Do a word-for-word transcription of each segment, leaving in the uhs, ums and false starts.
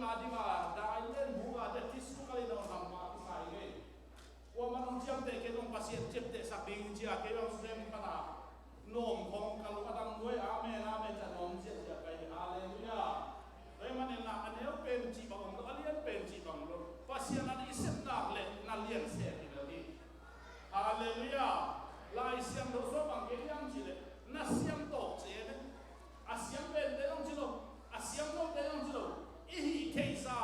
a ding a, dai len bu a, te tisu ka lei na hong hampa kisai ngei. Kuaman hong ciamteh kei zong Pasian ciamtehsak ding ci a, kei bang Suzanne pana nuam khong ka lung a dang nuai, amen, amen, ca nuam ciatciat kai hi. Halleluiah. Tua ahih manin na a neu pen cih bang om lo, a lian pen cih bang om lo. Pasian an i sep nak leh na lian sep hi lo hi. Halleluiah. Lai Siangtho sung bang gen hiam cih leh na siam tawh ci e. A siam pente zong ci lo, a siam lote zong ci lo, i hih theihsa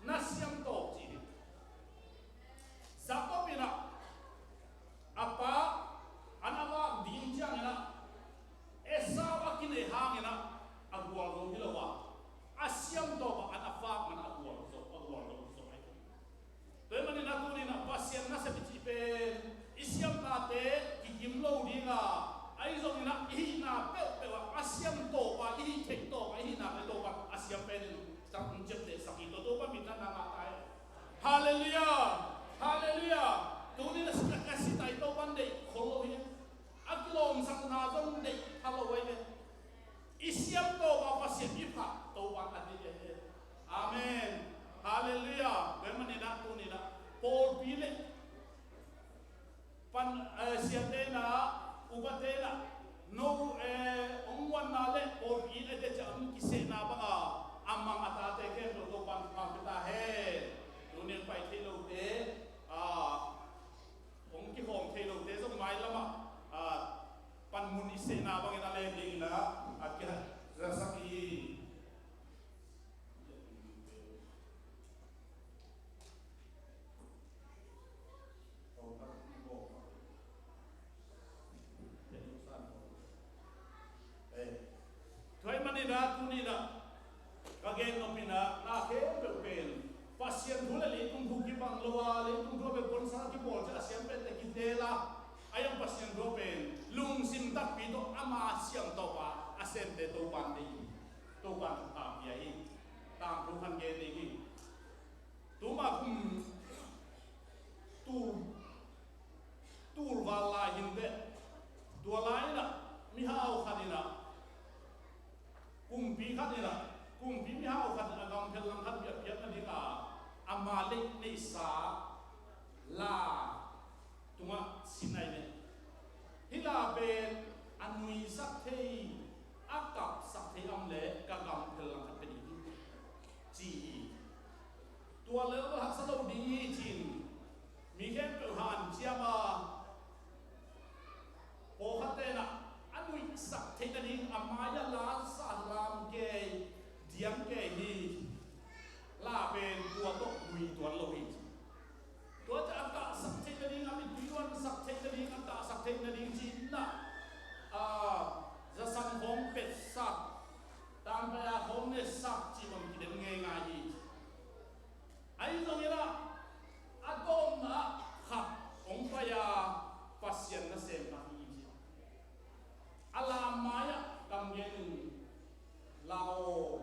na siam tawh ci hi. Jakob in ah a pa an a vak ding ciangin ah Esau a kinei hangin ah a gualzo hi lo a, a siam tawh a an a vak man a gualzo, a gualzo zo ahi. Tua ahih manin ah tuni in ah Pasian nasep i cih pen i siamnate kikim lo ding a, ahi zongin ah i hihna peuhpeuh ah a siam tawh a, i hih theih tawh a, i hihna peuh tawh a a siam pen in ciamtehsak hi. Tua Topa min na ngah ta hi. Halleluiah! Halleluiah! Tuni in a si, a si tai Topa in deih khol lo hi. A kilawmsakna zong deih pha lo ahi ve. I siam tawh a Pasian i phat Topa in a deih ahi ve. Amen. Halleluiah. Tua ahih manin ah tuni in ah pawlpi le pan, eh, siate in ah, upate in ah, no, eh, hong muanna le pawlpi in a deih ciang hong kisehna bang a, a mang a tate khempeuh Topa in thupha pia ta hen. Tuni in pai thei lote, ah, hong kikhawm thei lote zong mailam ah, ah, panmun i sehna bangin a lem dingin ah a kizasak hi. Tua ahih manin ah tuni in ah ka gen nop in ah na khempeuh pen Pasian thu le leitung thu kibang lo a, leitung thu a bek puansa kibawl ciang a siam pente kiteel a, a yang Pasian thu a pen lungsim takpi tawh ama siam tawh a a semte Topa in deih hi. Topa in thupha pia hi. Tangthu khat gen ding hi. Tuma kum tul, tul val lai hi inteh. Tua lai in ah mihau khat in ah, kumpi khat in ah, kumpi mihau khat in ah gamphel lang khat biakpiakna ding a, ama deih neihsa la tungah sin ahi ve. Hih la pen a nuisak thei, a kapsak thei a om leh ka gamphel lang khat pia ding hi, ci hi. Tua lel bel haksa lo ding hi ci-in mi khempeuh hanciam a, pawlkhatte in ah a nuihsak theih nading a mai-ah la sa lam kei, diam kei hi. La pen tua tawh nui tuan lo hi. Tua ciang a kahsak theih nading, a mittui luansak theih nading, a kahsak theih nading ci-in ah, a, zasan khawng petsak, tangpai-a khawng netsak cih bang kidem ngeingai hi. Ahi zongin ah a tawpna ah khat hong pai a, Pasian nasem khat hi ci. A la mai-ah kam gen in, la aw,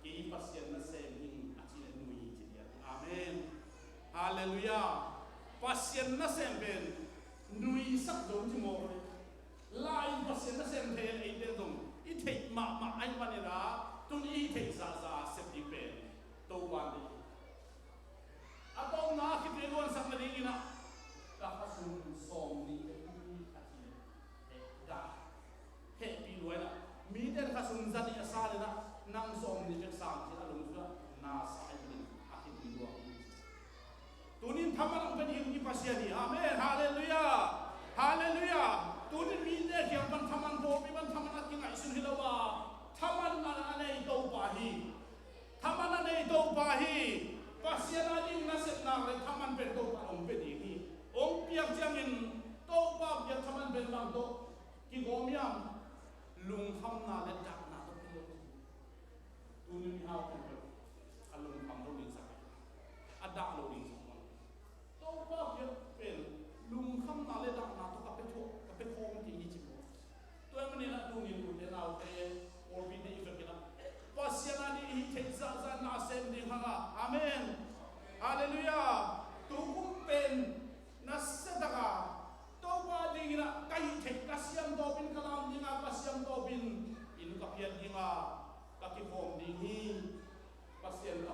kei Pasian nasem hi ing, a cih leh nui ci diam. Amen. Halleluiah. Pasian nasem pen nuisak zo ci mawk hi. La in Pasian nasem thei a, eite zong i theih mahmah ahih manin ah tuni i theih zahzah sep ding pen Topa in deih hi. A tawpna ah khitui luansak nadingin ah ka khasum sawmnih bek hi, a cih leh, eh, dah, hehpih lua in ah, mite in khasum zanih a sa leh ah nang sawmnih bek sang ci-in a lungsim ah na sa ahih manin a khitui luang hi. Tuni in thaman hong pia ding i Pasian hi. Amen. Halleluiah. Halleluiah. Tuni in mite kiang pan thaman, pawlpi pan thaman a kingaihsun hi lo a, thaman a nei Topa hi. Thaman a nei Topa hi. Pasian a ding nasepna le thaman pen Topa hong pia ding hi. Hong piak ciangin Topa piak thaman pen bang tawh kigawm hiam? Lungkhamna le dahna tawh kigawm hi. Tuni mihau khempeuh a lungkham lo ding sak, a dah lo ding sak. Topa piak pen lungkhamna le dahna tawh ka pia thuah, ka pia khawm kei hi ci maw. Tua ahih manin ah tuni in ute naute, pawlpite i vekin ah Pasian a ding i hih theih zahzah na sem ding hang a. Amen. Halleluiah. Tu kum pen nasia tak a Topa dingin ah ka hih theih, ka siam tawpin ka lam ding a, ka siam tawpin inn ka phiat ding a, ka kikhawm ding hi. Pasian ka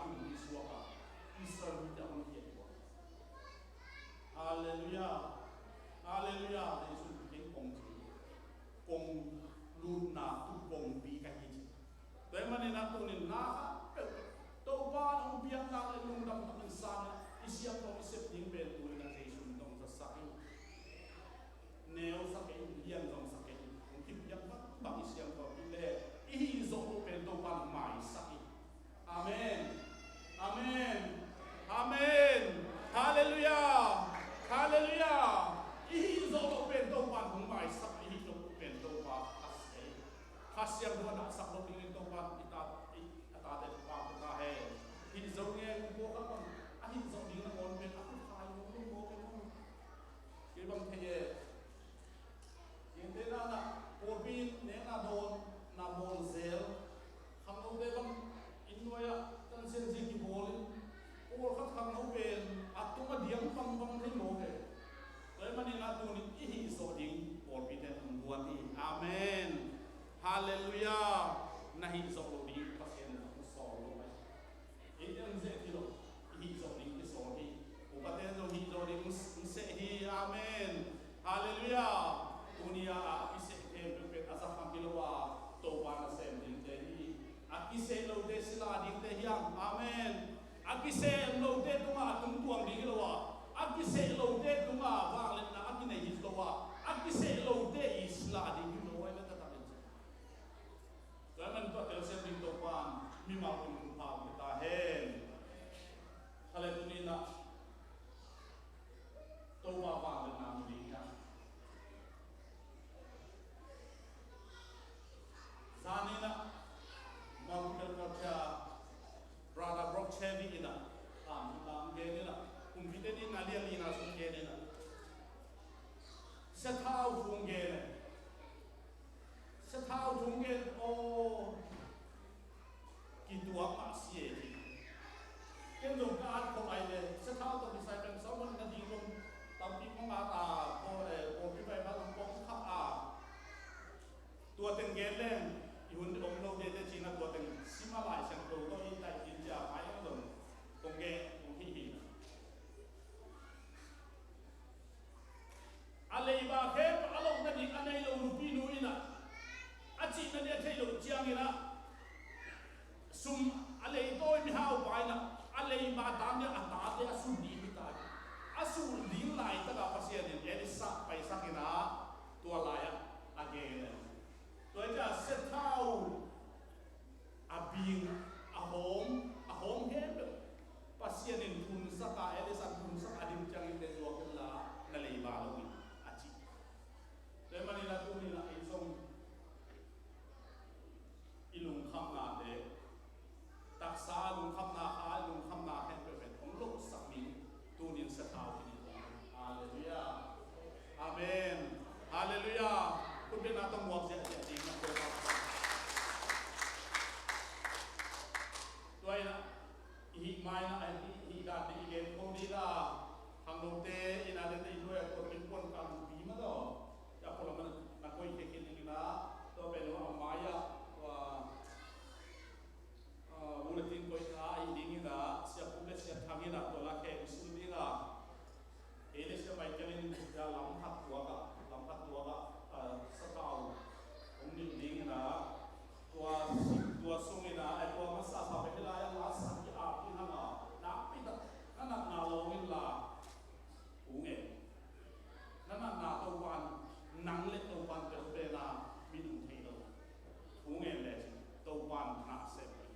kum i suak a, Israel mite a hong kiat tua. Halleluiah. Halleluiah. Jesu pen kong ci, kong lutna tu kongpi ka hi ci. Tua ahih manin a tunin na khat peuh Topa in hong piakna le lungdam takin sang a, i siangtho i sep ding pen tunin a Jesu in hong zasak hi. Neu sa kei in, lian zong sa kei in, hong kipiak bangbang i siangtho hi le, i hih zawh loh pen Topa in hong maisak hi. Amen. Amen. Amen. Halleluiah. Halleluiah. I hih zawh loh pen Topa in hong maisak, i hih zawh loh pen Topa a sei. Kha Siangtho a dahsak loh dingin Topa in i ta, i, a tate Topa ko ta hen. Hih zawh ngen ko kha bang, a hih zawh ding nangawn pen a ko khai lo lo ko pen ko. Kei bang thei e. Gentehna in ah, pawlpi in nekna dawn, na bawl zel. Khangnote bang inn nuai ah tansian zia kibawl in, pawlkhat khangno pen a tung a diang bangbang thei mawk e. Tua ahih manin a tunin i hih zawh ding pawlpite in hong guan hi. Amen. Halleluiah. Na hih zawh loh ding Pasian in hong sawl lo mai. Eite hong seh hi lo, i hih zawh ding kisawl hi. Upate zong hih zawh ding hong seh hi. Amen. Halleluiah. Tuni a a kiseh khempeuh pen a zakhang hi lo a, Topa nasem dingte hi. A kiseh lote sila dingte hi hang. Amen. A kiseh lote tungah a tungtuang ding hi lo a, a kiseh lote tungah vangliatna a kinei hi lo a, a kiseh lote i sila ding hi lo a, i na taktak in. Tua ahih manin tua telsiam ding Topa in mimal tung thupha hong pia ta hen. Kha le tuni in ah Topa vangliatna mu ding hiam? Zan in ah Multicultural Church Brother Brock Chevy in ah, tam tam gen in ah, kumpi te in ah, lian lina sung gen in ah, sathau thu gen e. Sathau thu gen aw, kituak mah si e hi. Ken zong ka at khawm ai le, sathau tawh kisai pen sawmah na ding zong tampi mah nga ta, ko, eh, ko pi pai mah zong kong kha a. Tua teng gen leng i hun om lo tete cina tua teng sima Lai Siangtho tawh i taih ding cia mai ang zong kong gen kong hih hi. A leiba khempeuh a lohna ding a nei lo nupinu in ah, a cihna ding a theih loh ciangin ah, sum a leitawi mihaupa in ah, a leiba tang ding a tate a sut ding hi ta hi. A sut ding laitak ah Pasian in Elisha paisak in ah, tua lai-ah a gen e. Tua hi ciah sathau a bing, a hawm, a hawm khempeuh Pasian in thunsak a, Elisha in thunsak a, a dim ciangin te zuak inla na leiba lo in, a ci. Tua ahih manin a tuni in ah ei zong i lungkhamnate, taksa lungkhamna, a lungkhamna khempeuh pen hong lohsak ni. Tunin sathau hi ni. Halleluiah. Amen. Halleluiah. Khutbetna tawh muak ziahziah ding na koi. Tua in ah, i hih mai in ah, i hih dan ding i gen kho ding a, khangnote in ah, dente in nuai a tua pen puan kal pi mah lo. Tua puan lam na koi khe khin ding in ah, tua pen a mai ah, tua Bulletin koihna a ih ding in ah, Sia Pum le Sia Thang in ah tua la khe i sul ding a, ei le Sia Michael in lam khat tuak ah, lam khat tuak ah, sathau hong nilh ding in ah, tua, tua sung in ah, tua masa sa pen hi lai ah, la san ki ap ding hang a, nakpi tak na natna lawng in la. Hu ngen. Na natna Topa in, nang le Topa in pelh pen a, mi nung thei lo. Hu ngen lecin Topa in na sem hi.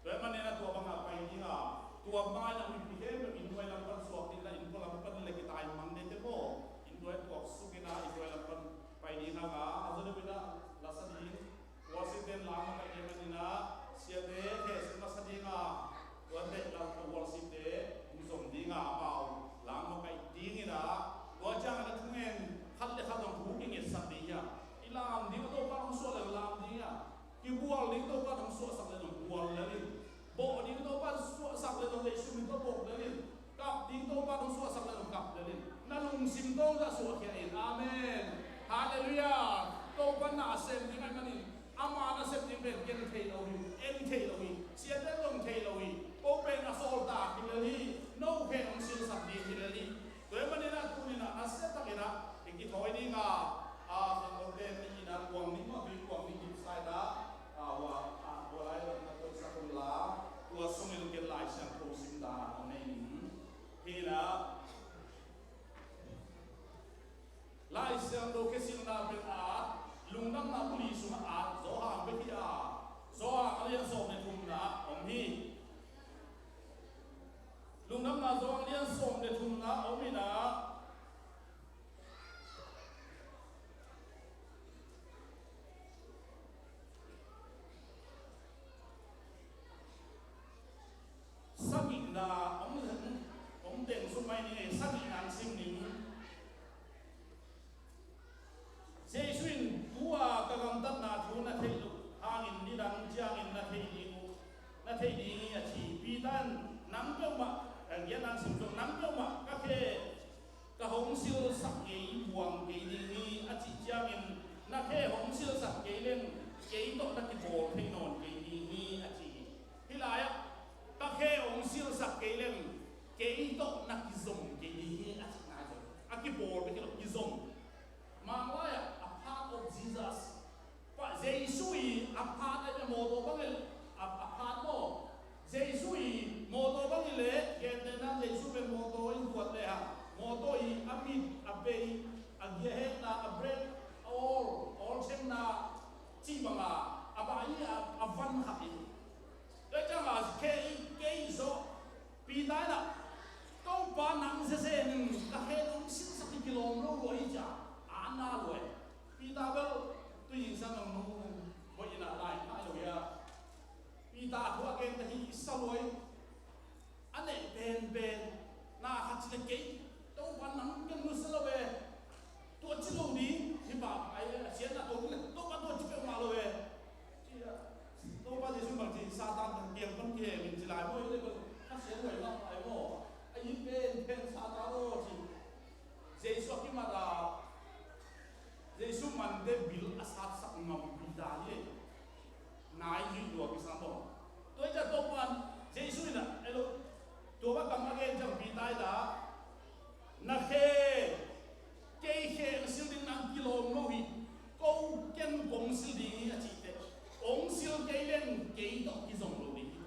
Tua ahih manin a tua bangah pai ding a, tua bangah mipi khempeuh inn nuai lam pan suak ding la, inn pua lam pan le kitai mang ding te maw. Inn nuai tuak suk in a, inn nuai lam pan pai ding hang a, a zaw deuh in a, la sa ding. Worship te'n la makaih ding manin ah, siate khesuk masa ding a, tuate la worship te hong zom ding a, amau la makaih ding in ah, tua ciangin a thungen khat le khat zong thu kingetsak ding hi a, i lam ding a Topa hong suah leh lam ding a, kibual ding Topa hong suahsak leh zong bual lel in, bawh ding Topa hong suahsak leh zong lei sum in tua bawh lel in, kap ding Topa hong suahsak leh zong kap lel in, na lungsim tawh zah suahkhia in. Amen. Halleluiah. Topa na sem ding ahih manin, ama nasep ding pen ken thei lo hi, en thei lo hi, siate zong thei lo hi. Cih banga a bai a, a van khat hi. Tua cianga kei, kei zawh Peter in ah, Topa nang zezen in ka khe nong silsak hi kilawm lo lua hi cia, a na lua hi. Peter bel tui sang nong nu boih in ah lai nai lo hi a. Peter a thu a gen ka hi i sa lua hi. A neih penpen na khat ci le kei Topa nang ken nusia lo ve. Tua ci lo ding hi pa ai a sian na tua le Topa tua ci peuhmah lo ve. Ci a Topa Jesu bang ci Satan thang kiang pan kiang min ci lai maw i le bang a sian lo ai mah ai maw. A yi penpen Satan aw ci. Jesu a kimat a Jesu mante bil a satsak ngam Peter hi. Nai zui lua kisam aw. Tua i ta Topa Jesu in ah elo tua va kam a gen ciang Peter i ta na khe kei khe ang sil ding nang kilawm lo hi. Ko ken kong sil ding hi a cih teh ong sil kei leng kei tawh kizong lo ding hi.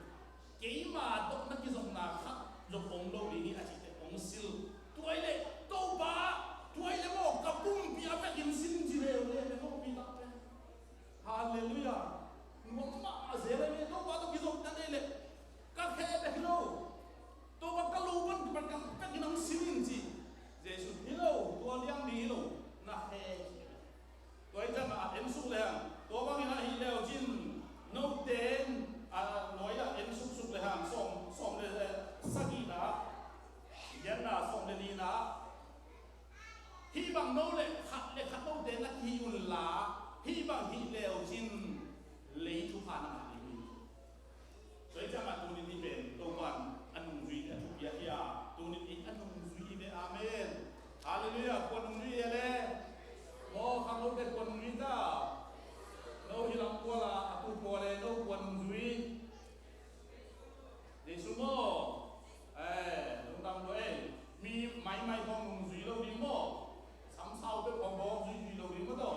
Keima tawh na kizopna khat zong om lo ding hi a cih teh ong sil. Tua i le Topa tua i le maw ka pumpi a vekin sil ci leuleu le maw Peter pen. Halleluiah. Nuam mahmah zel a le Topa tawh kizopna nei le ka khe bek hi lo. Topa ka lo pan kipan ka vekin ong sil in ci. Jesu hi lo tua liang ding hi lo na khe. Tua i ciangah en suk le hang tua bangin ahih leu cin note in a nuai ah en suksuk le hang sawm sawm le sagihna, lianna sawm le nihna. Hih bang no le khat le khat note na kihi unla hih bang hih leu cin lei thupha na ngah ding hi. Tua hi ciangah tuni ni pen Topan a nungzui a thupiak hi a tuni ni a nungzui hi ve. Amen. Halleluiah. Kua nungzui hi a le maw khanglote kua nungzui ta. No hi lam kuala a tu kua le no kua nungzui. Jesu maw. Eh, lungdam lo ei. Mi maimai khawng nungzui lo ding maw. Samsau peuh khawng bawng zuizui lo ding maw taw.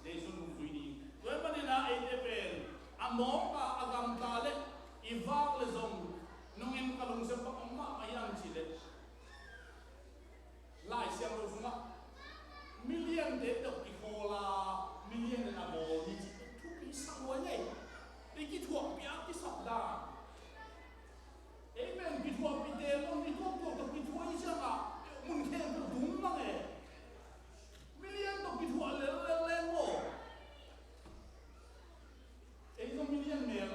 Jesu nungzui ding. Tua hi panin ah eite pen a mawk a a gamta le i vak le zong nungin ka lungsim bang om mahmah hiam cih leh Lai Siangtho sungah million te tawh kikhawl a million in a bawl hi cih thupi sak lua ngei. I kithuahpih a kisap dan. Amen. Kithuahpihte mun i tuaktuak tawh kithuah i ciangah mun khempeuh tung mang e. Million tawh kithuah lellel leng maw. Ei zong million mel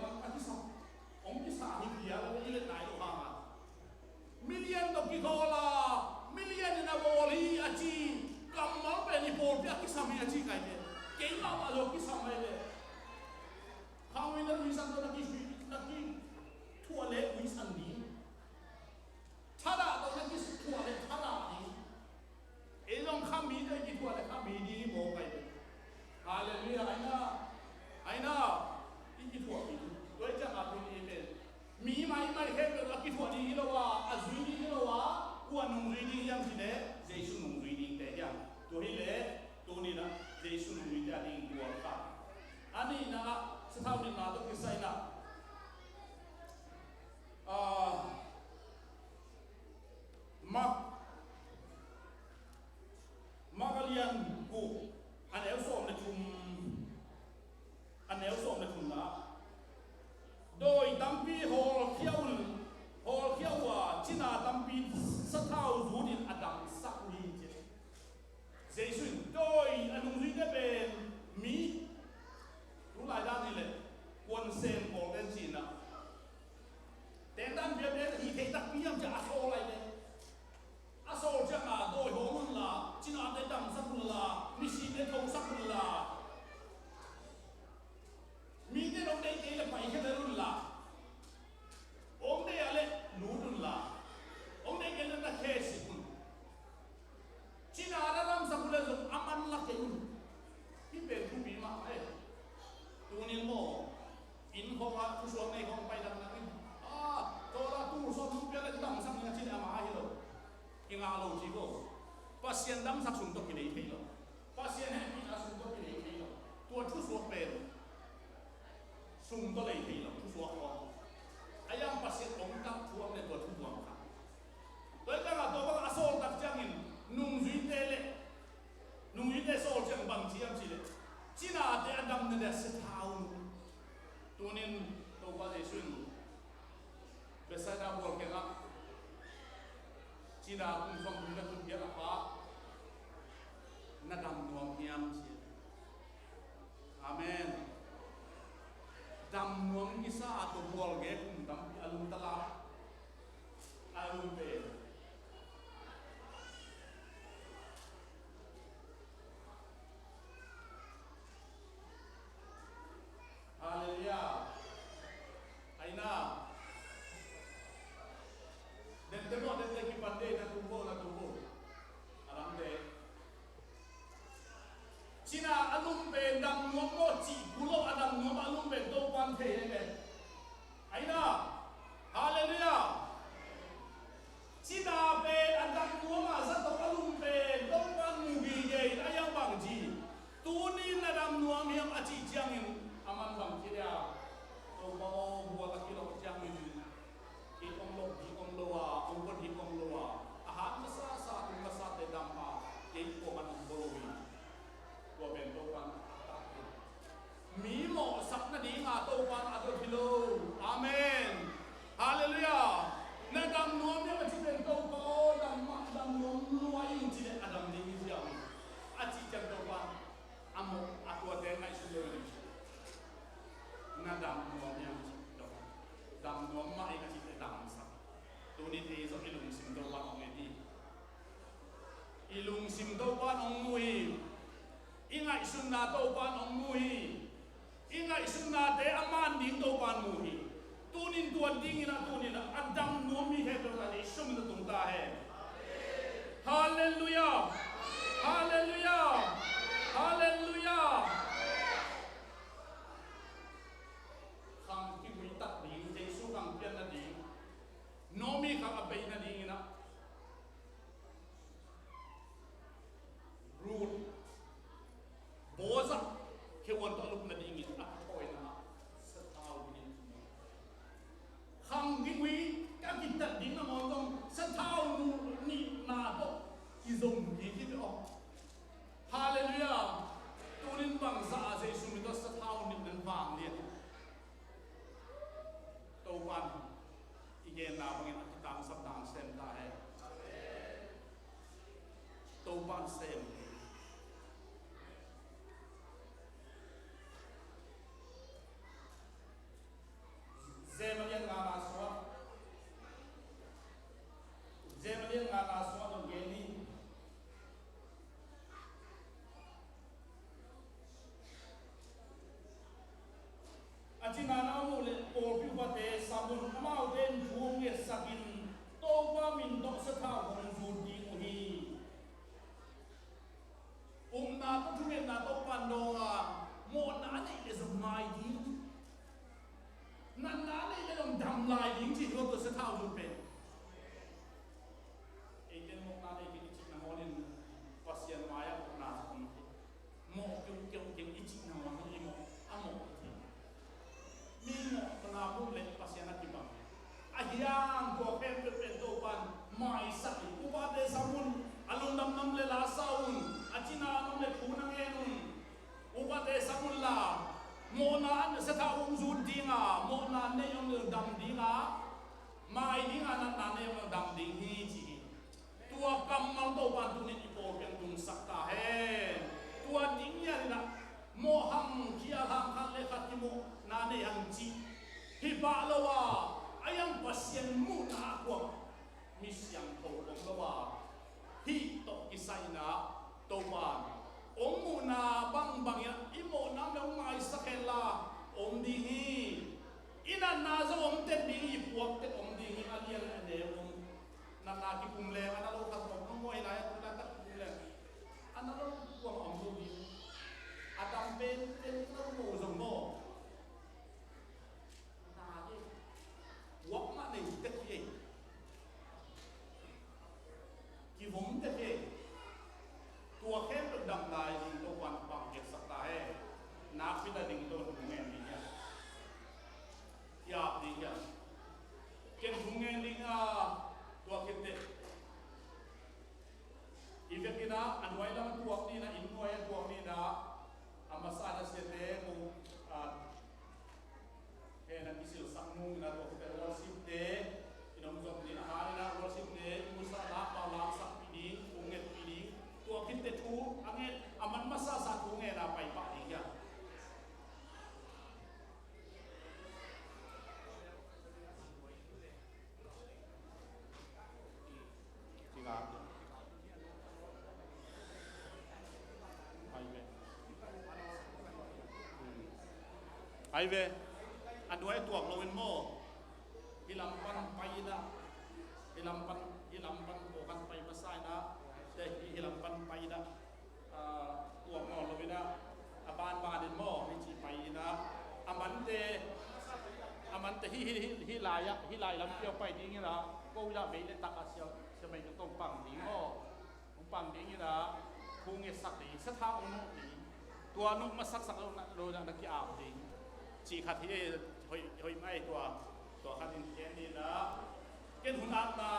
Tunin Topa Jesu in Bethsaida bual kiangah cina kum sawmthum le thum kiangah a pha, na dam nuam hiam ci. Amen. Dam nuam kisa a tua bual gei kum tampi a lungta la, a lung pen. Halleluiah. Aina. Dente maw, dente kipan de, na tum bo, na tum bo. A lam de. Cina a lum pen dam nuam maw, cih kul lo, a dam nuam a lum pen Topan thei e. Aina. Halleluiah. Cina pen a dam nuam a zato a lum pen Topan mu gige in a yang bang ci. Tunin na dam nuam hiam a cih ciangin a man bang ci dia. Topa aw, bual a kilawh ciangin kei om lo, hi om lo a, om pon hi om lo a, a hat masa sa, tung masa te dam a, kei kuaman om bo lo hi. Tua pen Topan a tak hi. Mi mawhsak nadinga Topan a dot hi lo. Amen. Halleluiah. Na dam nuam hiam a cih pen Topa aw, dam mah, dam nuam lua ing ci leh a dam ding hi ci a. A cih ciang Topan a mawh a tuate ngaihsun lo hi. Na dam nuam hiam a cih Topan. Dam nuam mah ing a cih leh damsak. Tuni thei zong i lungsim Topan hong en hi. I lungsim Topan hong mu hi. I ngaihsutna Topan hong mu hi. I ngaihsutnate a man ding Topan mu hi. Tunin tua dingin a, tunin a, a dam nuam mi khempeuh a neih sum in a tung ta hen. Halleluiah. Halleluiah. Halleluiah. Khang kigui tak ding, Jesu khang pian nading, Naomi khang a bei nadingin a, Ruth, Boaz, khehuan tawh a lup nadingin a kithawina sathau dingin. Khang kigui ka kitat ding nangawn zong sathau nihna tawh i zom ding hi ve aw. Halleluiah. Tunin bangzah a Jesu min tawh sathau nih nan vang lian. Topan i genna bangin a kitangsap dan sem ta hen. Topan sem. Jem a lian ngana suah. Jem a lian ngana suah dong gen ni. A cina na om uh leh pawlpi upate sam un, amaute in thu hong ngetsakin Topa min tawh sathau hong zut ding uh hi. Upna tawh thungetna tawh pan dawng a, mawhna a neih leh zong mai ding. Natna a neih leh zong dam lai ding ci hi lo tua sathau zut pen. Eite in mawhna nei kei i cih nangawnin Pasian mai-ah mawhna zong om kei. Mawh kiukiu kei i cih nangawnin i mawh a mawh kei. Mi mawhna muh leh Pasian a kibang. A hiang tua khempeuh pen Topan maisak hi. Upate sam un, a lungdam nam leh la sa un, a cina nam leh thu na ngen un. Upate sam un la, mawhna a sathau hong zut ding a, mawhna nei hong dam ding a, mai ding a, natna nei hong dam ding hi ci hi. Tua kammal Topan tunin i pawlpi ah tungsak ta hen. Tua ding hian in ah mawh hang, khial hang, khat le khat kimawhna nei hang cih hi pah lo a, a hiang Pasian muhna ah kuamah mi siangtho om lo a, hih tawh kisai in ah Topan hong muhna bangbang in ah i mawhna om leh hong maisak hen la, om ding hi. I natna zong om tek ding hi, i puak tek om ding hi, a lian a neu om. Natna kikum leng a na lo khat tawh hong muh hi lai a, tu laitak kikum leng a na lo kuamah om lo ding. A tam pen pen lo maw Ai ve, a nuai tuak lo in maw? Hi lam pan pai in ah, hi lam pan, hi lam pan pawlkhat pai masa in ah, te hi, hi lam pan pai in ah, ah, tuak nawn lo in ah, a banban in maw, hi ci pai in ah, a mante, a mante hi, hi, hi, hi lai ah, hi lai lam kiau pai ding in ah, ko in ah vei le tak ah sia, sia mai ka tong pang ding maw. Hong pang ding in ah, thu ngetsak ding, sathau hong nuh ding. Tua nuh masaksak lo na, lo na, na ki-ap ding. Cih khat hi, hoih, hoih mai tua, tua khat in gen in ah. Ken hun akna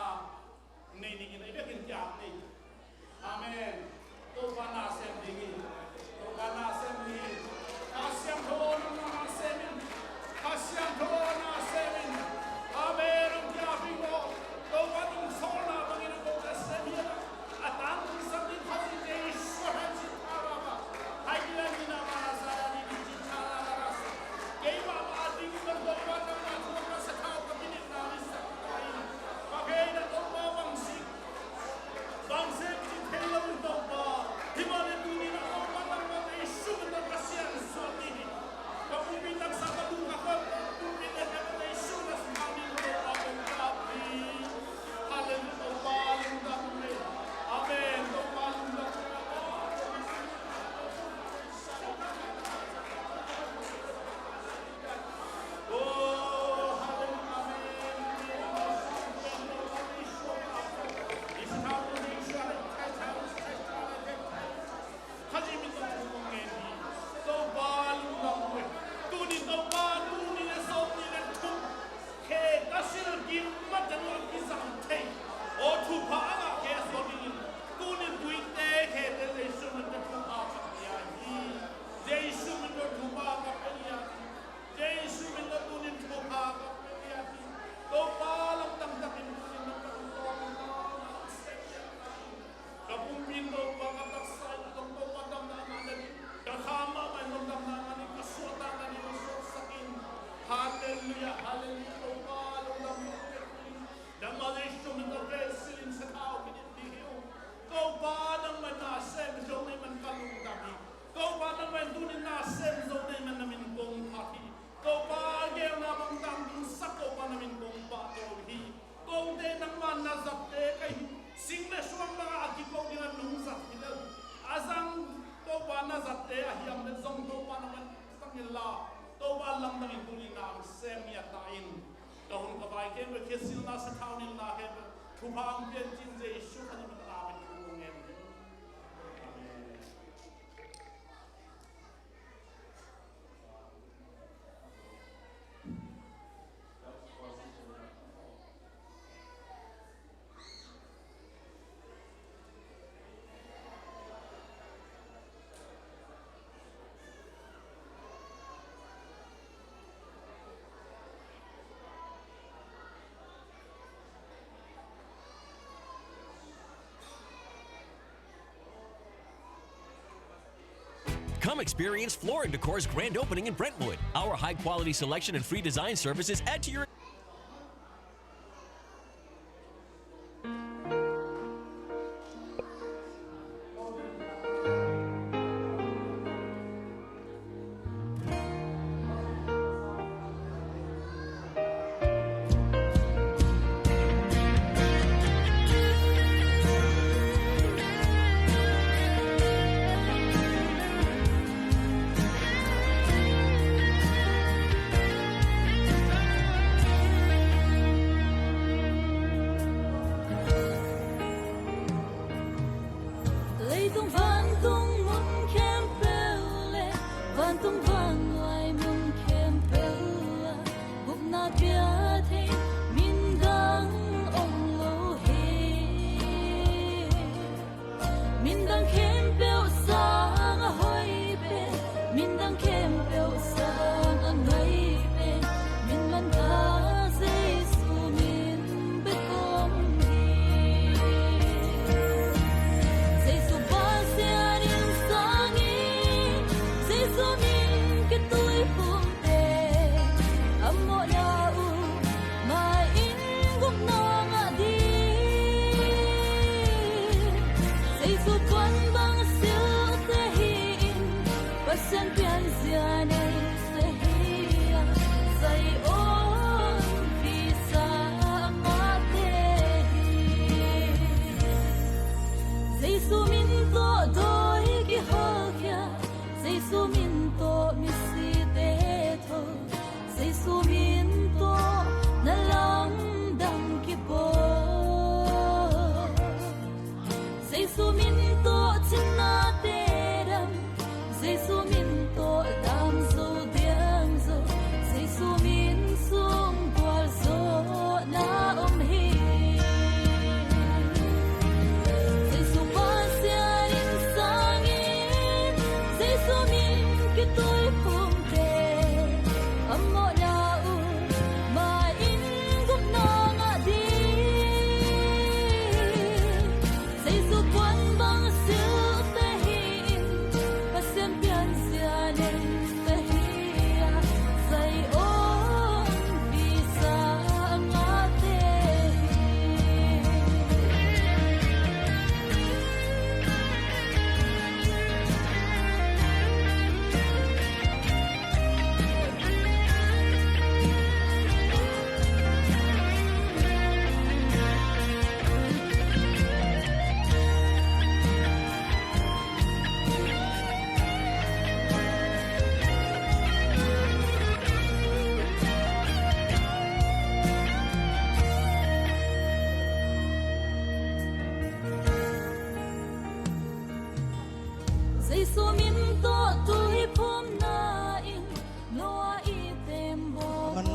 nei ning in ah, i biakinn ki-ap ning. Amen. Topa na sem ding hi. Topa na sem ding hi. Kha Siangtho nang na sem in. Kha Siangtho na sem in. Amen. Hong ki-ap ning aw. Topa nong sawlna bangin a ko ka sem hi a. A tangtungsak ding Kha Siangtho Jesu Khrist sin tha ra ba. Hai ki la ni na ma na sa ra ni ni sin tha ra ra sa. Keimah mah a ding in Topa nangmah thu ka sa kha ka minit na ni sa ka in. Ka kei na Topa bang si. Bang sem ci thei lo in Topa. Hi mah le tuni na Topa nangmah Jesu min tawh ka siansuah ni hi. Ka pumpi taksa ka lung ka khol, pumpi le ka Jesu na sumang in Topa kong ka ap hi. Hallelujah, Topa lungdam hi. Amen, Topa lungdam hi. Oh, hallelujah, amen, amen. Khazih min tawh thu kong ngen hi. Topa lungdam uh e. Tuni Topa, tuni le sawm ni le thum. Khe ka sil kim mat teng a kizang thei. Aw thupha a ngah khe a suak dingin. Tuni tuite khete Jesu min tawh thupha ka pia hi. Jesu min tawh thupha ka pia hi. Jesu min tawh tunin thupha ka pia hi. Topa lamdang takin tunin na ka lungdam. Ka pumpi in Topa, ka taksa in Topa damna ngah nading, ka kha mahmah in damna ngah nading, ka suahtakna ding hong suaksak in. Halleluiah, halleluiah, Topa lungdam. Nangmah Jesu min tawh kei silin sathau min it ding hi ung. Topa nangmah na sem zo na hih man ka lungdam hi. Topa nangmah in tunin na sem zo na hih man na min kong phat hi. Topa geelna bang tangtungsak Topa na min kong pahtawi hi. Kote nangmah na zatte ka hi. Sing le suang bangah a kiko dingah nong zat hi lo. A zang Topa na zatte a hiam le zong Topa nangmah zang inla Topa lamdang in tuni na hong sem hi a ta in. Ka hun ka vai khempeuh khia silna sathau nilna khempeuh thupha hong pian cin Jesu Khazih min tawh amen. Amen. Come experience Floor and Decor's grand opening in Brentwood. Our high-quality selection and free design services add to your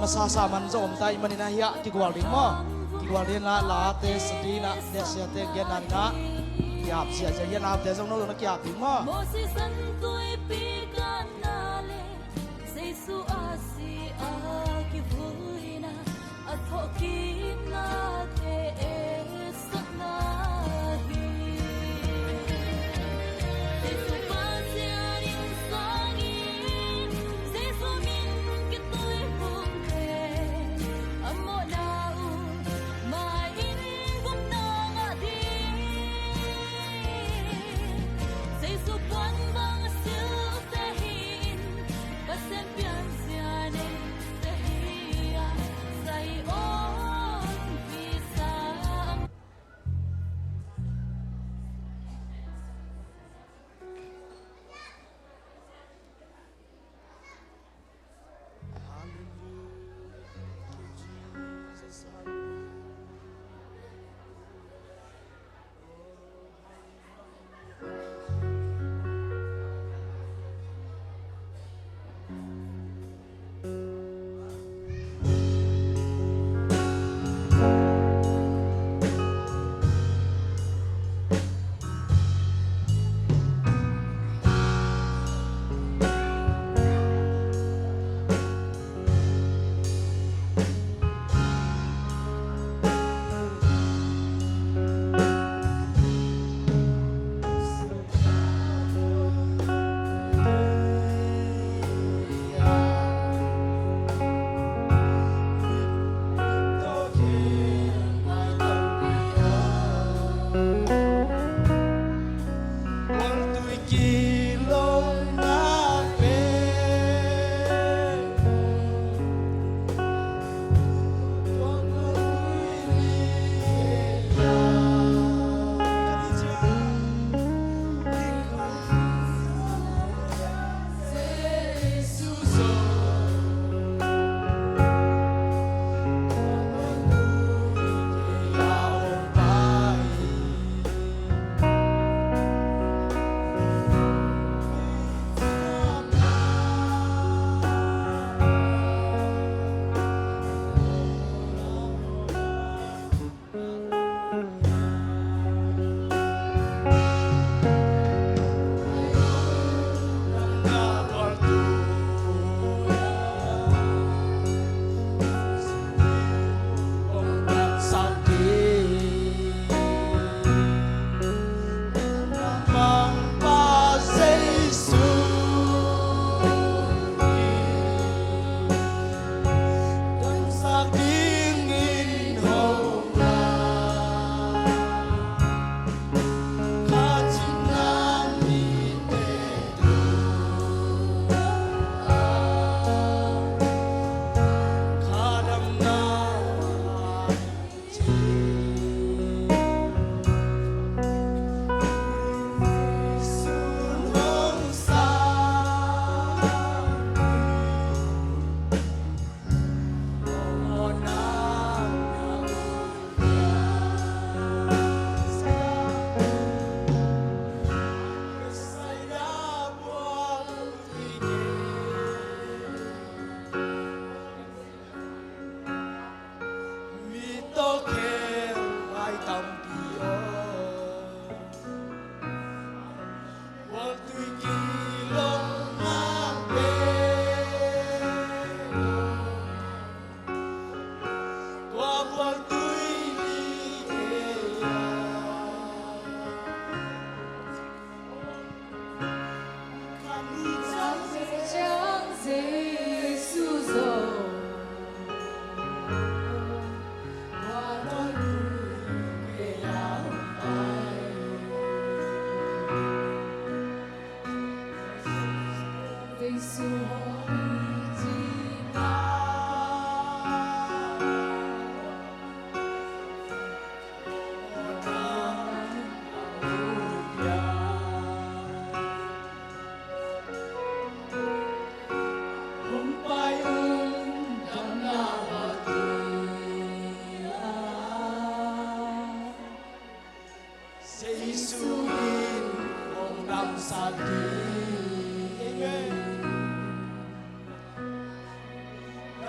Sasa man zong om ta ahih manin ah, hiah kigual ding maw? Kigual ding ah, late sa ding ah, lehsiate genna ding ah, kiap ziahziah hiah, naute zong no lo na kiap ding maw? Moses an tuipi kanna le Jesu a si a kivuina, a thawhkiknate etsakna hi. Jesu Pasian in sang in, Jesu min kituiphumte a mawhna uh mai-in gupna ngah ding. Jesu puan bang silte hi in, Pasian pianzia neite hi a, Zion kisa a.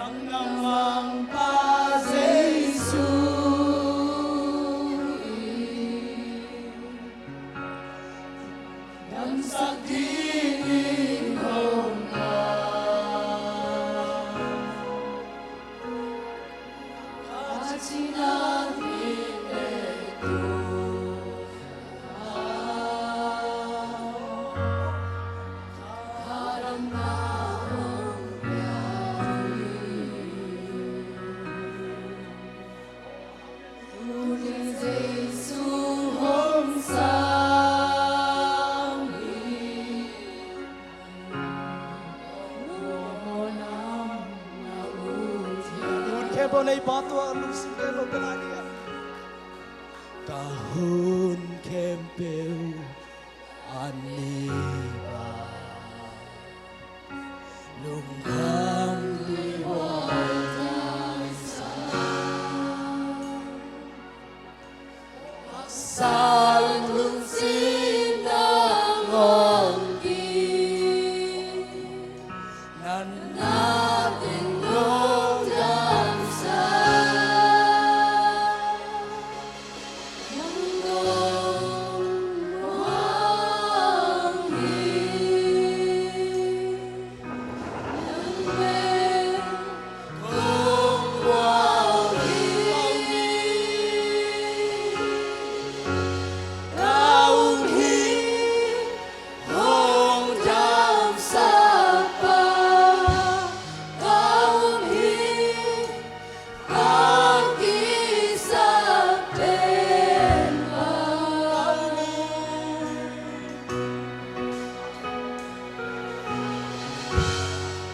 Nangmah Pa Jesu in damsak dingin hong lam. Ka cina min e tu Hun khempeuh nei pa tua lungsim khempeuh ka lai ding a. Ka hun khempeuh a nei pa lungkham tuihuai taisa. Sal lungsim nang hong pi. Nan na teng nong damsak. Nang kong muang hi. Nang pen kong muang hi. Ka um hi. Hong damsak pa ka um hi, ka kisap pen pa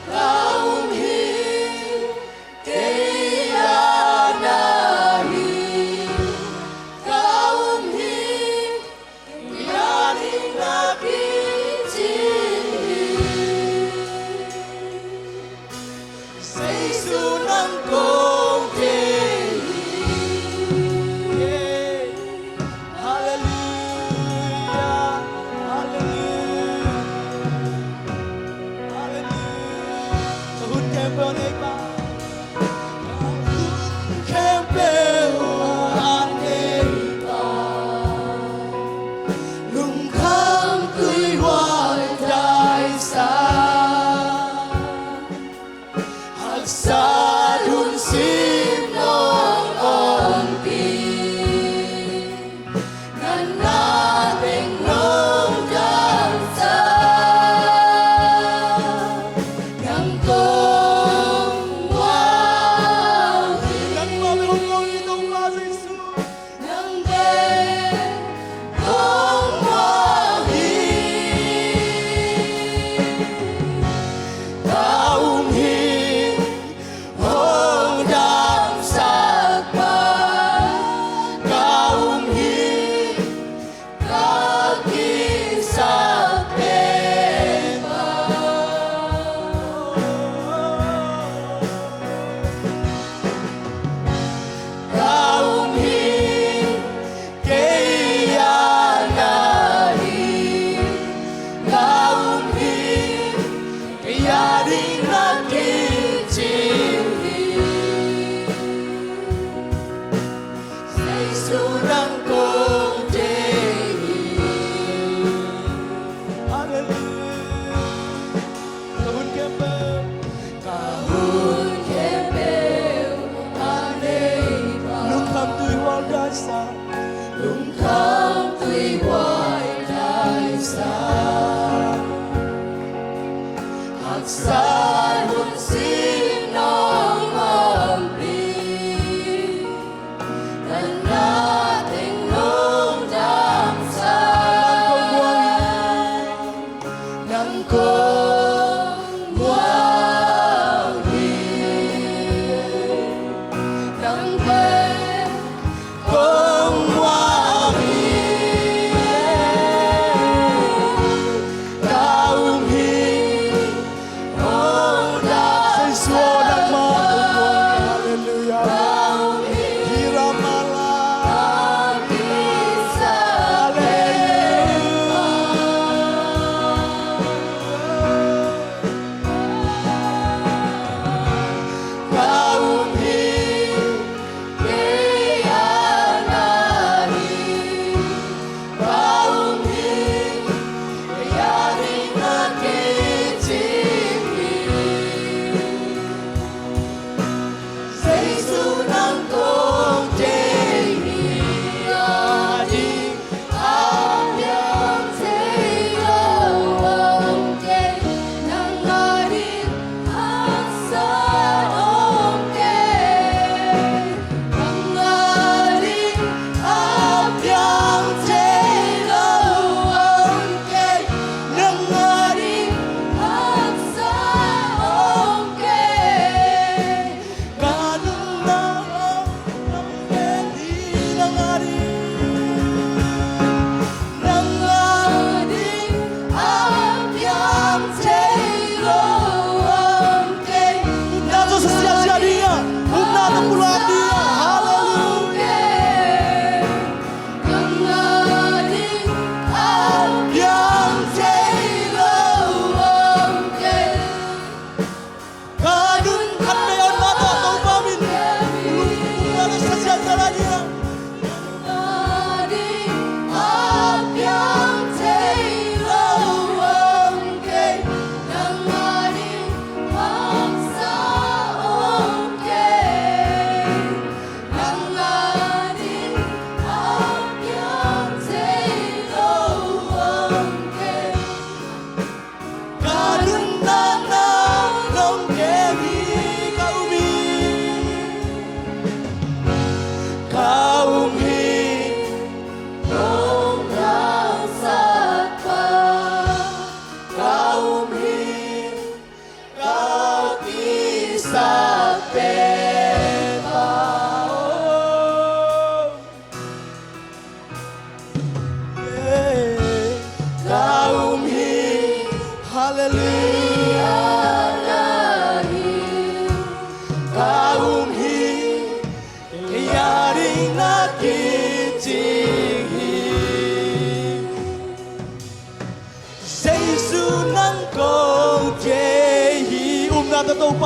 ka um hi. Kei a na hi ka um hi. Kei a ding na kicing hi. Jesu nang kong teng hi. Halleluia. Halleluia. Halleluia. Ka hun khempeuh nei pa. Ka hun khempeuh a nei pa lungkham tuihuai taisa. Haksat hun sim nong ompih. Nang na teng nong damsak. Nang kong muang hi. Nang pen kong muang hi. Ka um hi.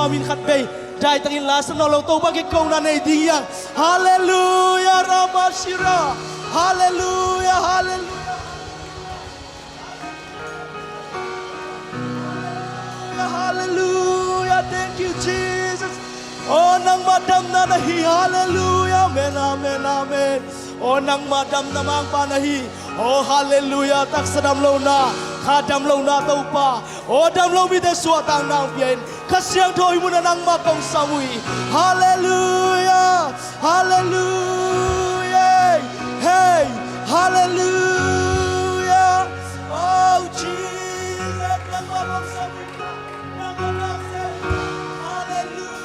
min khat bei daitakin la sa nawn lo, Topa kiat kohna nei ding hi hang. Halleluia, Ramashira. Halleluia, halleluia. Halleluia, halleluia. Thank you, Jesus. Oh, nangmah damna na hi. Halleluia. Amen, amen, amen. Oh, nangmah damna mangpa na hi. Oh, halleluia. Taksa damlohna, kha damlohna, Topa. Oh, damlo mite suahtakna hong pia in. Kha Siangtho i munah nangmah kong sam uh hi. Halleluia. Halleluia. Hey, halleluia. Oh, Jesus, nangmah kong sam uh hi. Nangmah kong sam uh hi. Halleluia.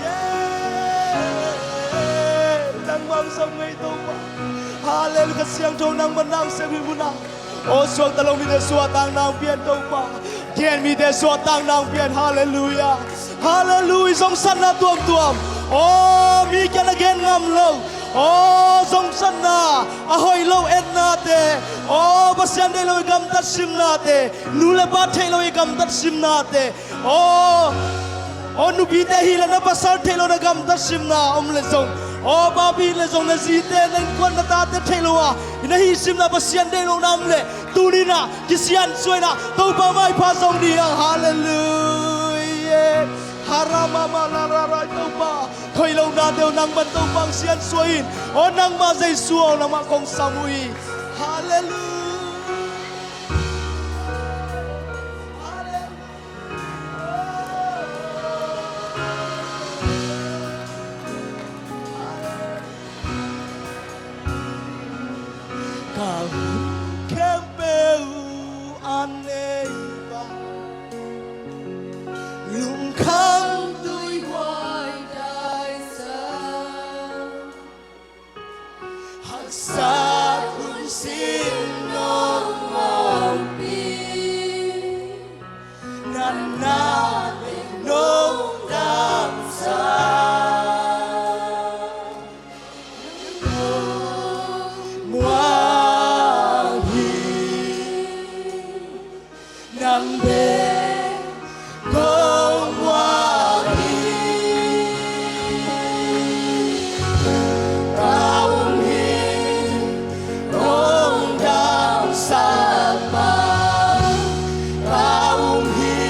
Yeah. Nangmah kong sam uh hi, Topa. Halleluia. Kha Siangtho nangmah na hong sem hi munah. Oh, suakta lo mite suahtakna hong pia in, Topa. Gen mite suahtakna hong pia in. Halleluia. Halleluia. Zongsatna tuamtuam. Oh, mi kiang a gen ngam lo. Oh, zongsatna, a hoih lo etnate. Oh, Pasian deih lo i gamtat simnate. Nu le pa theih lo i gamtat simnate. Oh, oh, nupite hi leh na pasal theih lo na gamtat simna om leh zong, oh, papi hi leh zong na zite, na innkuan, na tate theih lo a i na hih simna Pasian deih lohna om leh, tuni-in ah kisiansuah in ah Topa maipha zong ding hi hang. Halleluia. Haramamalarai, Topa. Khoih lohnate uh nangmah in Topa hong siansuah in. Oh, nangmah Jesu aw, nangmah kong sam uh hi. Halleluia. Halleluia. Ka hun khempeuh a neipa, lungkham tuihuai daisa, haksat hun sim nong ompih, na na teng nong damsak. Muang hi. Nang bek kong muang hi. Ka um hi, kong damsak pa. Ka um hi,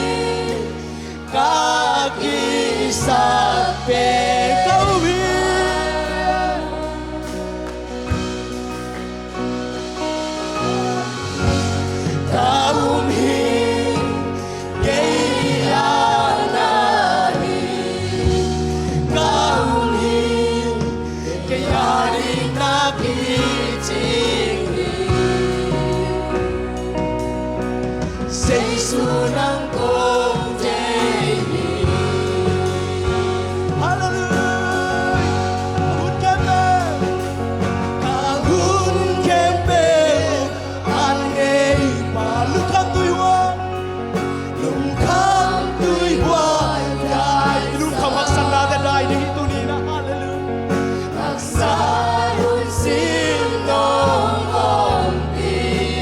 ka kisap pen. Ka um hi. Ka um hi, kei a na hi. Ka um hi, kei a ding na kicing hi. Jesu nang kong deih hi. Halleluia. Hun khempeuh, ka hun khempeuh a neipa, lungkham tuihuai, lungkham tuihuai dai, lungkham haksatnate dai ding hi tuni-in ah. Halleluia. Haksat hun sim nong ompih,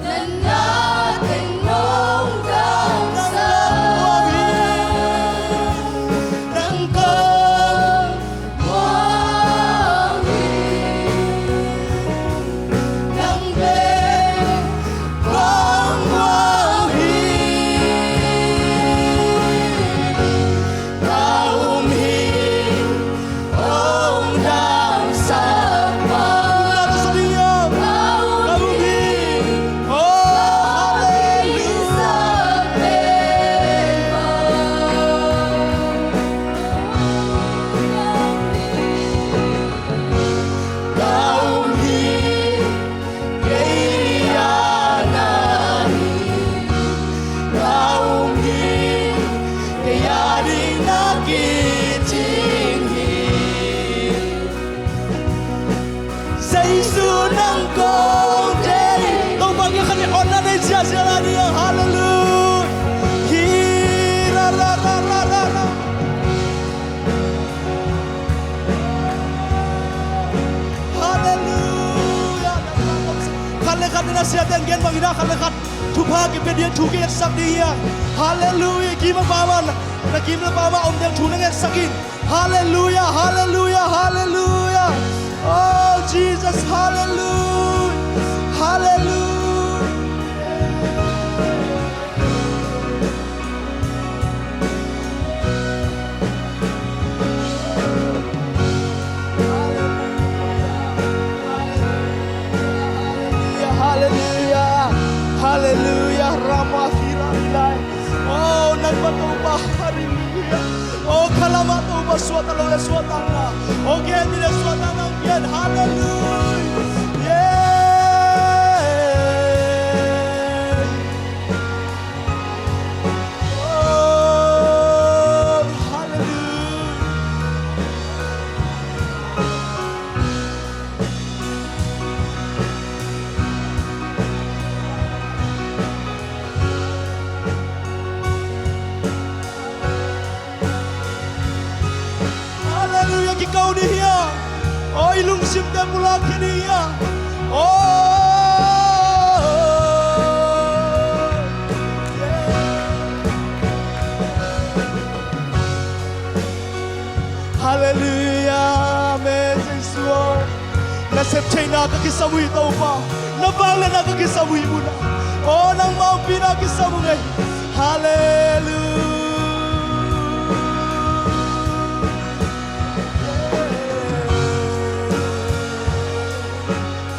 na na teng nong damsak. Nang kong muang hi. Nang bek kong muang hi. Ka um hi, hong damsak pa. Ka um hi. Oh, halleluia. Ka um hi. Kei a na hi, ka um hi, kei a ding na kicing hi. Jesu nang kong deih hi. Topa kiang khat in honna nei ziahziah lai ni. Halleluia. Hi, ra, ra, ra. Halleluia. Khat le khat in a siate in gen bangin ah, khat le khat thuk Pha kipia ding thu kingaksak ding hi a. Halleluiah. Kim a pam a, na kim le pam a om ding thu na ngaksak in. Halleluiah, halleluiah, halleluiah. Oh Jesus, halleluiah. Halleluiah. Halleluiah, halleluiah, Rama Hira Ilai. Oh, nangmah Topa, halleluiah. Oh, khalam ah Topa suahtak loh le suahtakna. Oh, gen ni le suahtakna hong pia in. Halleluiah. Yeah. Oh, halleluiah. Halleluiah, kiko ding hi a. Oh, i lungsimte pulak khia ding hi a. Oh, yeah. Halleluiah, amen, Jesu aw. Na septheihna ka kisam uh hi Topa. Na vangliatna ka kisam uh hi mun ah. Oh, nangma ompihna kisam uh ngei. Halleluiah.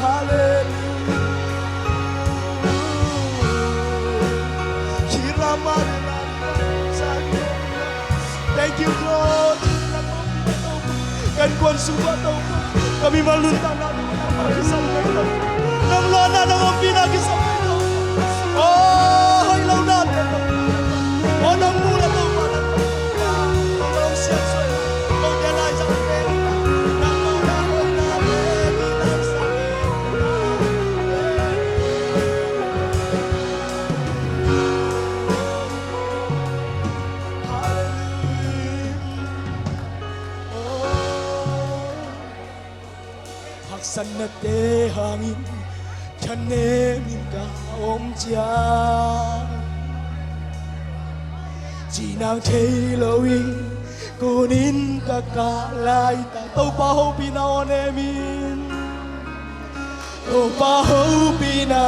Halleluiah. Thank you, Lord. Ka innkuan sung uah Topa, ka mimal nuntakna nangma kisam ngei lo. Nang lawhna, nang ompihna kisam ngei lo. Oh, hoih lohna te Topa. Oh, nang muhna Topa, nang siangsuahna. Kote laizang te nangma na hoihna te nang sang. Haksatnate hangin thanemin ka om ciang, cinang thei loin kunin ka kah laitak. Topa hopihna aw nemin. Topa hopihna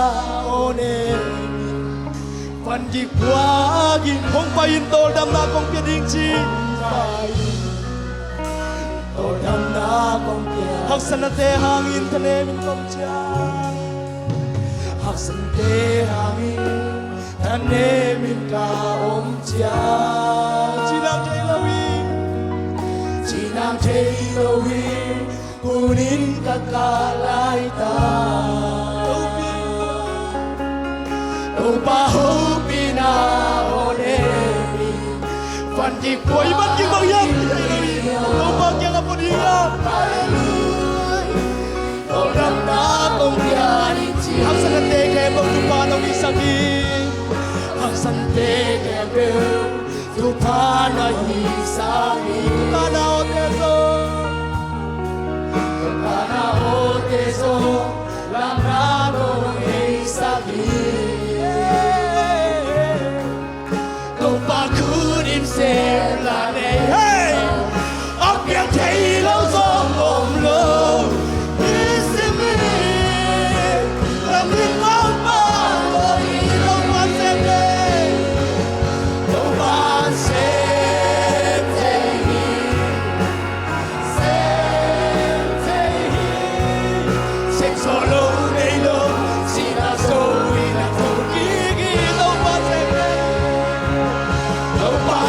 aw nemin. Van kik puakin hong pai in, tawldamna kong pia ding ci. Pai in, tawldamna kong pia. Haksatnate hangin thanemin ka om ciang. Haksatnate hangin thanemin ka om ciang. Cinang thei loin, cinang thei loin kunin ka kah laitak. Topa hopihna aw nemin. Van kik pua, i van kik bang hiam? Topa kiangah pua ding hiam? Halleluiah. Tawldamna kong pia ding ci. Haksatnate khempeuh Topa nong hisak hi. Haksatnate khempeuh Topa na hisak hi. Topa na awte zong, Topa na awte zong, lamna nong hisak hi. Topa khut in sem la nei. Hey! A piang thei lo zong om lo. Hi sim hi. Lam ding Topa lo hi, Topa sem hi. Topa sem thei hi. Sem thei hi. Sem zo lo nei lo, sihna zo in a thokik hi. Topa sem thei hi. Topa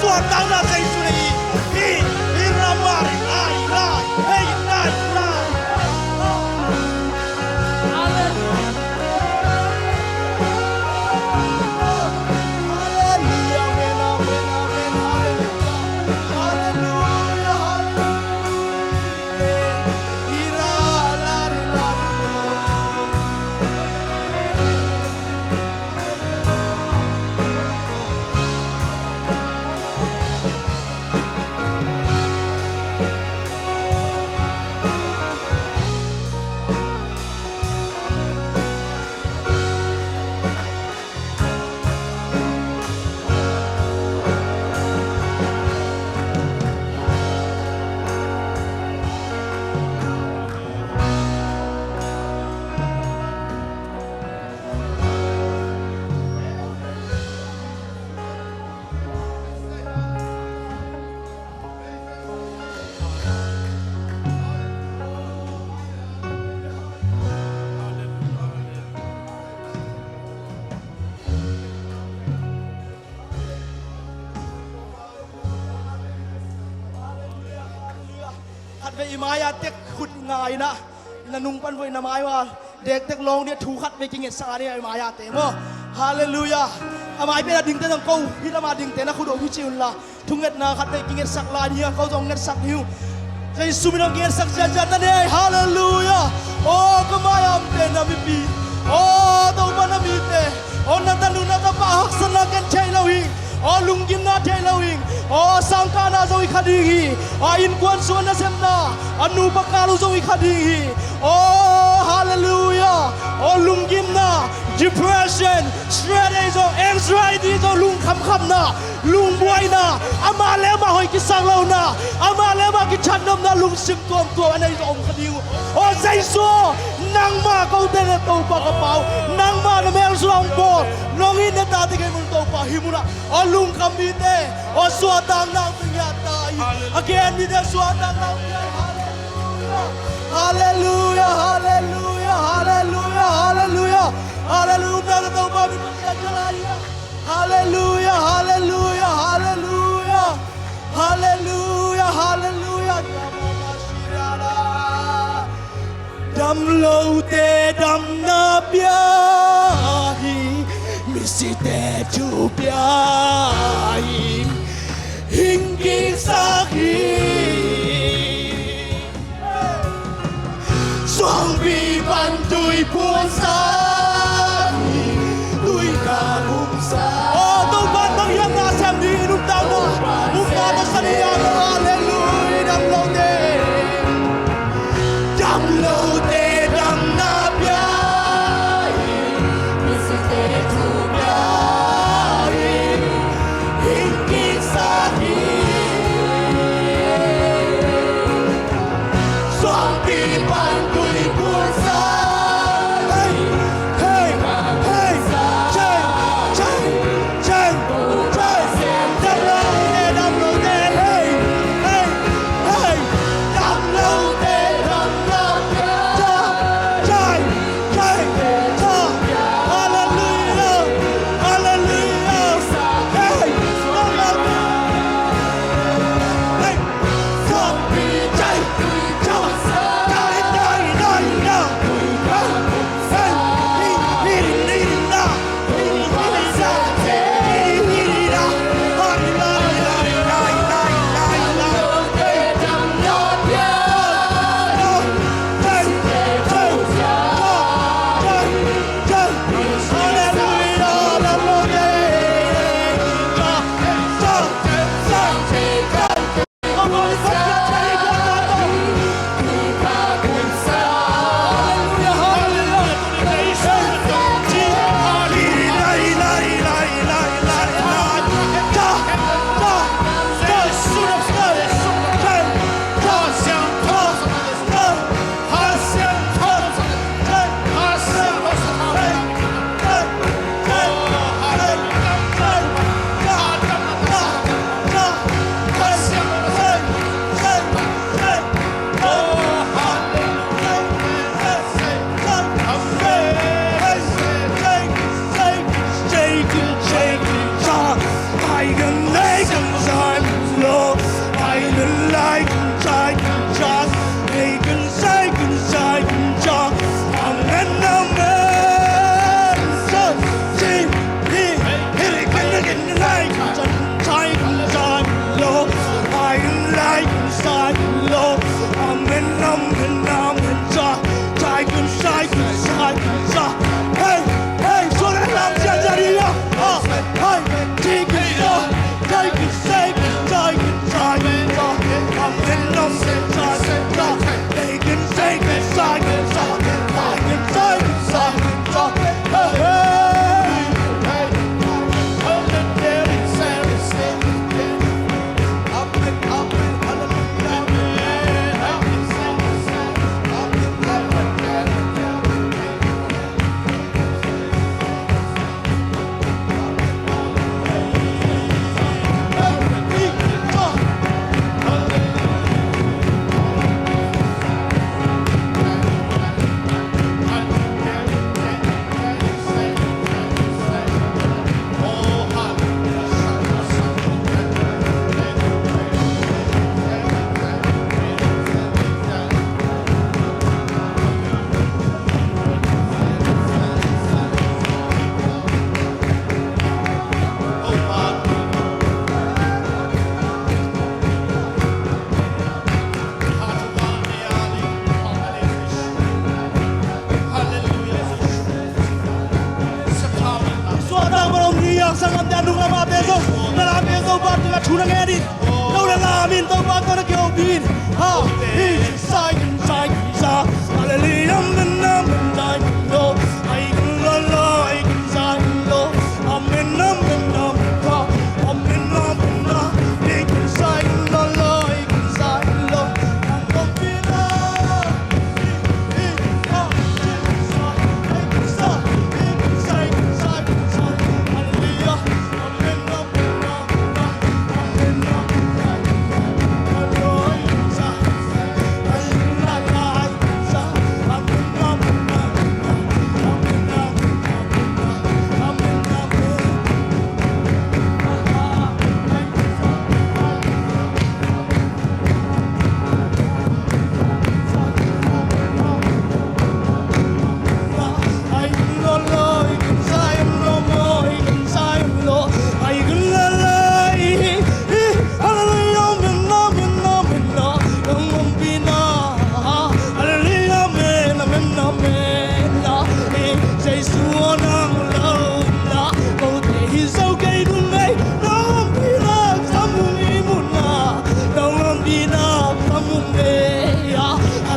Suahtakna Jesu na hi. Hi, hi, ramari, lai, lai, hei, lai, lai. Hallelujah, amen, amen, amen, hallelujah. Hallelujah, hallelujah. Khatvei i mai-a tek khut nga in ah, na nung pan vua in na mai-a dektek lawng ding a, thu khatvei kingetsak a ding a, i mai-a te maw. Hallelujah. A mai pen a dingte zong ko, hih lam a dingte na khut om hi ci unla, thungetna khatvei kingetsak lai ding a, ko zong ngetsak ding uh. Jesu min hong kingetsak ziahziah na nei. Hallelujah. Aw ka mai-a omte na mipi, aw Topa na mite, aw na tanu na tapa haksatna ken theih lo hi. Aw lunggimna theih lo hi. Aw sangkahna zong hi kha ding hi. Aw innkuan sung a nasepna, a nupa kal uh zong hi kha ding hi. Aw hallelujah. Aw lunggimna, depression, stress ei zong, anxiety zong, lungkhamkhamna, lungbuaina, amah le amah hoih kisang lohna, amah le amah kithatnopna, lungsim tuamtuam a nei zong om kha ding uh. Aw Jesu aw, nangmah kote na Topa ka Pa uh, nangmah na mel sung hong bawl, nong it na tate kei mun Topa hih munah. Aw lungkham mite, aw suahtakna hong pia ta hi. A gen mite suahtakna hong pia. Hallelujah, hallelujah, hallelujah, hallelujah, hallelujah. Hallelujah, na Topa min hong pia ta hi. Hallelujah, hallelujah, hallelujah. Hallelujah, hallelujah. Dam lote damna pia hi, misite thu pia hi, hing kiksak hi. Suangpi pan tui puansak hi, tui kha humsak. Aw Topa in bang hiam na sem ding, i nuntakna, nuntakna sa ding a. Hallelujah. Dam lote, dam lote damna pia hi, misite thu pia hi, hing kiksak hi. Suangpi pan tui puansak hi,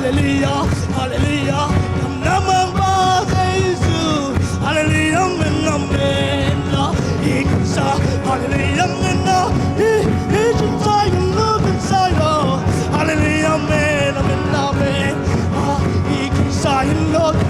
Hallelujah, hallelujah. Hallelujah, amen, amen. Hallelujah, amen, amen. Hallelujah, amen, amen. Hallelujah.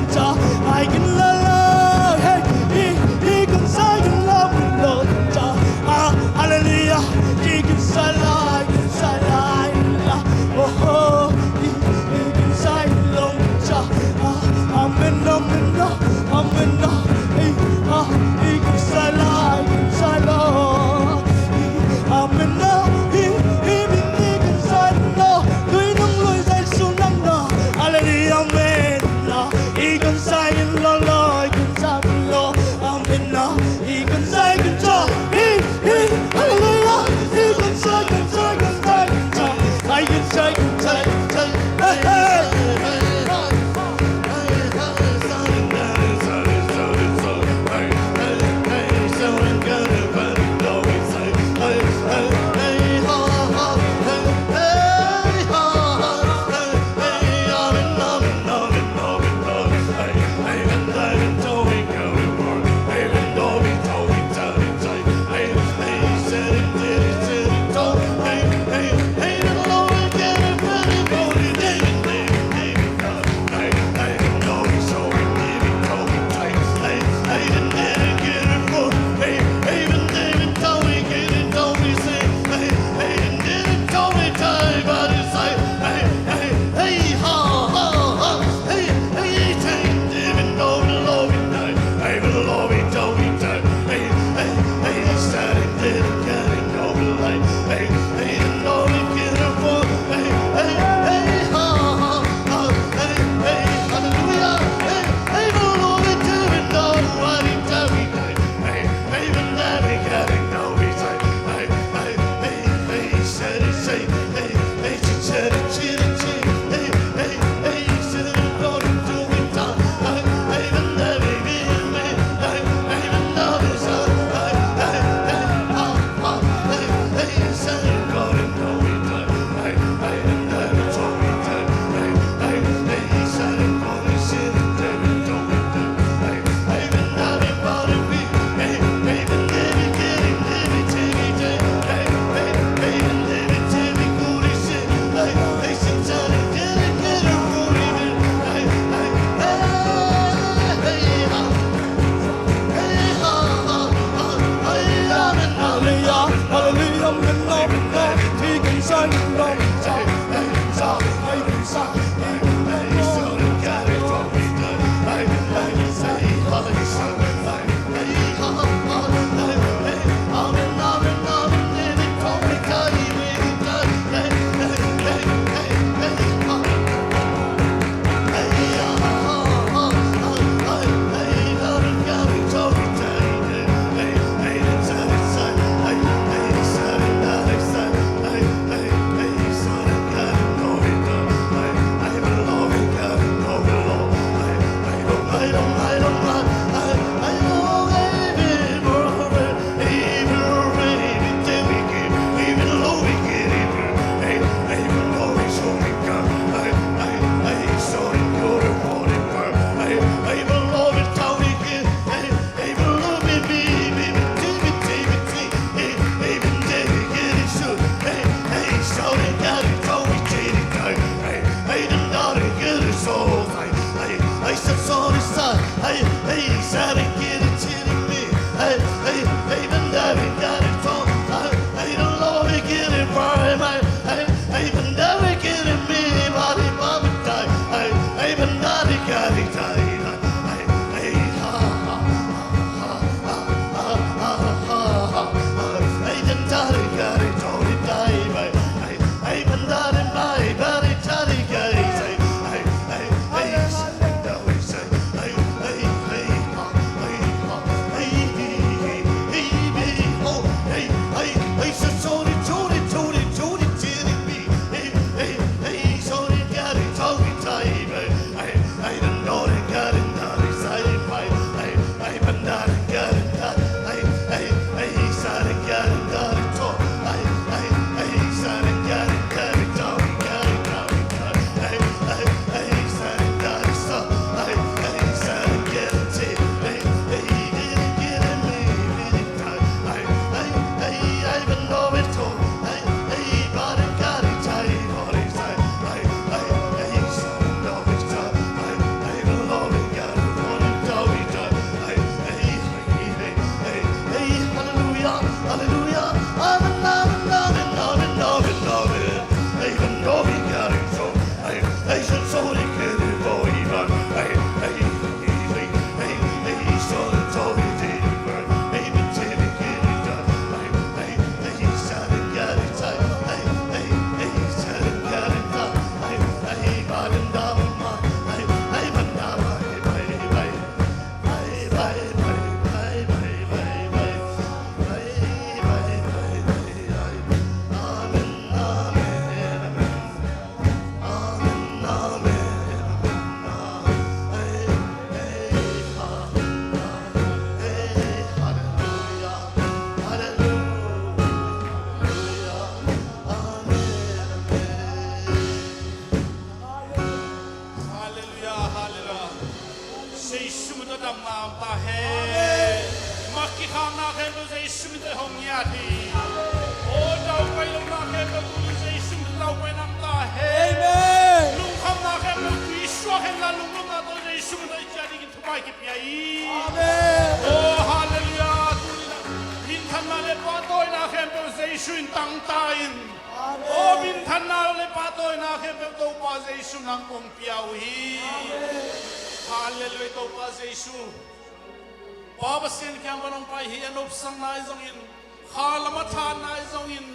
Jesu in tangta in. Amen. Aw, minthanna le pahtawina khempeuh Topa Jesu nang kong pia uh hi. Amen. Halleluiah, Topa Jesu. Pa Pasian kiang pan hong pai hi, a nopsakna ahi zongin, kha lam a thanna ahi zongin,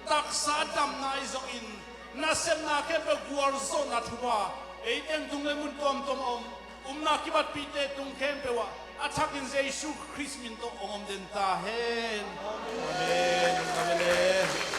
taksa a damna ahi zongin, nasepna khempeuh gualzawhna thupha ei teng tung le mun tuamtuam a om, upna kibatpihte tung khempeuh ah a thakin Jesu Khrist min tawh hong om den ta hen. Amen. Amen.